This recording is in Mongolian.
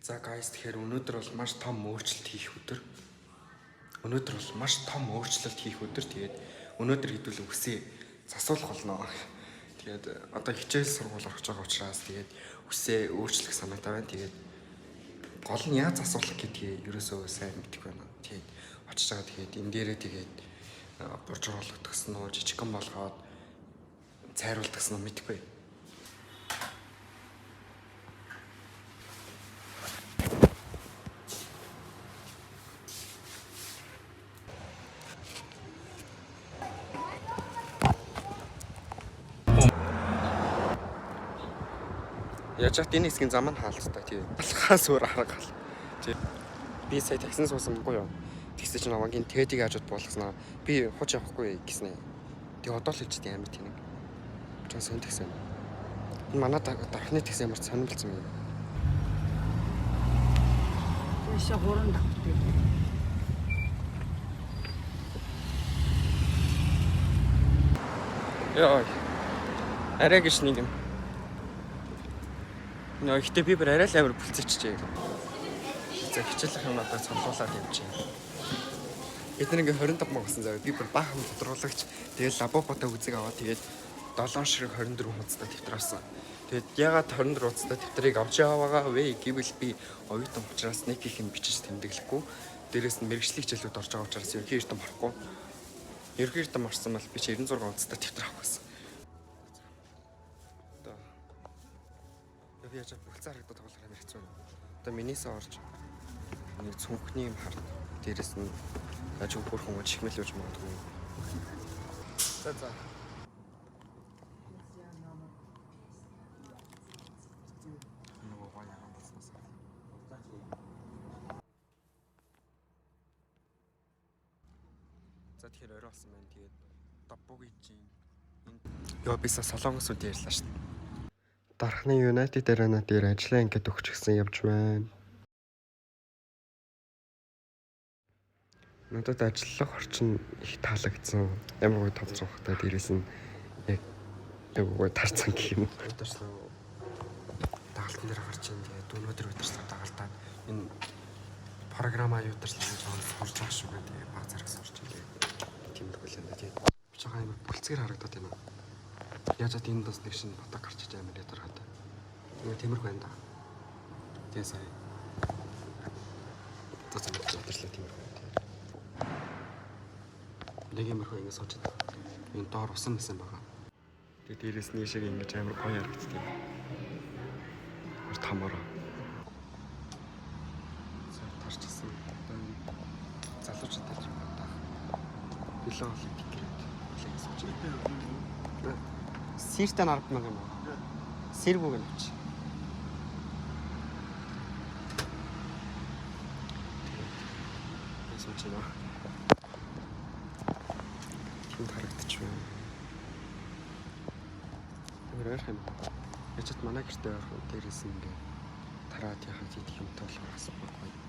За guys, тэгэхээр өнөөдөр бол маш том өөрчлөлт хийх өдөр. Өнөөдөр бол маш том өөрчлөлт хийх өдөр. Тэгээд өнөөдөр хэдүүл үсээ засуулах болно. Тэгээд одоо хичээл сургууль орох байгаа учраас тэгээд үсээ өөрчлөх санаатай байна. Тэгээд гол нь яаж засуулах гэдгийг ерөөсөө сайн мэдэхгүй байна. Тэгээд очиж байгаа, тэгээд энэ дээрээ тэгээд буржуур болгодгсон уу, жижигхэн болгоод цайруулдагсан уу мэдэхгүй. Яаж чад энэ хэсгийн зам нь хаалттай тий. Алхаас өөр арга гал. Тий. Би сая таксин суусан байхгүй юу? Тэгсэн чинь намайг энэ тедиг хажууд буулгаснаа. Би хуч явахгүй гэснэ. Тэг одоо л хэлжтэй амар тэнэг. Жон сон такси. Энэ манай дархны такси амар сонирхолтой юм. Тийшээ гурван давтыг. Йой. Арай гэж нэг юм. Нөө ихтэй би бүр арай л амар бүлцээчжээ. За, хичээлэх юм надад цомлуулаад явж байна. Бид нар ингээ 25 мянга болсон заяа. Би бүр баахан тодруулагч. Тэгээд лабоботой үзэг аваад, тэгээд 7 ширэг 24 хуудастай дэвтэр авсан. Тэгээд ягаад 24 хуудастай дэвтрийг авч яваагаа вэ гэвэл би оюутан учраас нэг их юм бичиж тэмдэглэхгүй. Дээрээс нь мэргэжлийн хичээлүүд орж байгаа учраас ерөнхий эрдэм орохгүй. Ерөнхий эрдэм орсон бол би чи 96 хуудастай дэвтэр авах гэсэн. Одоо би яаж бүлцээ харагдаад байгаа болохоор амар хэцүү байна. Одоо минийсээ орж нэг цүнхний юм харна. Дээрээс нь гаж хөөрхөн уу чихмэл үүж магадгүй. За за. Нөгөө гоё ягаан болсноос. За, тэгэхээр орой болсон байна. Тэгээд доббуг хийж чинь. Йоо, би сая солонгос үд ярьлаа шүү дээ. Дархны United Arena дээр ажлаа ингээд өгчихсэн явж байна. Надад ажиллах орчин их таалагдсан. Ямар гоё том цонхтой, дээрээс нь яг яг гоё тарцсан гэх юм. Өдөрслөө дагалтан дээр гарч ин, тэгээд өнөөдөр өдөрслөө дагалдаад энэ програмаа юу дэрслээ жоохон сурч байгаа шүү гэдэг, тэгээд баг зэрэг сурч байна. Тийм л үйл юм да. Тэгээд би чагаа амар бүлцгээр харагдаад байна. Яаж чад энэ бас нэг шинэ батаг гарч иж амар ядаргаад. Нэг тиймэрхүү байна да. Тэгээ сая. За за, өдөрлөө тиймэрхүү. Нэг юмрхүү ингэ сууж байгаа. Энэ доор усан мэсэн байгаа. Тэгээ дээрээс нь ийшээ ингэж амар гоё харагддаг. Амар томороо. За, тарчсан. Одоо энэ залуучуудад ч бодох. Бэлэн хоолыг тэгрэд хүлээн сууж байна. Сэртэн 10,000 юм уу? Сэргүүг нь авч. Тэгээд сууж байна. Тэнд харагдчих байна. Тэр ойрох юм. Ячат манай гэртээ ойрхон, дээрээс нь ингээ тараад яхад идэх юмтай болохоор бас гоё.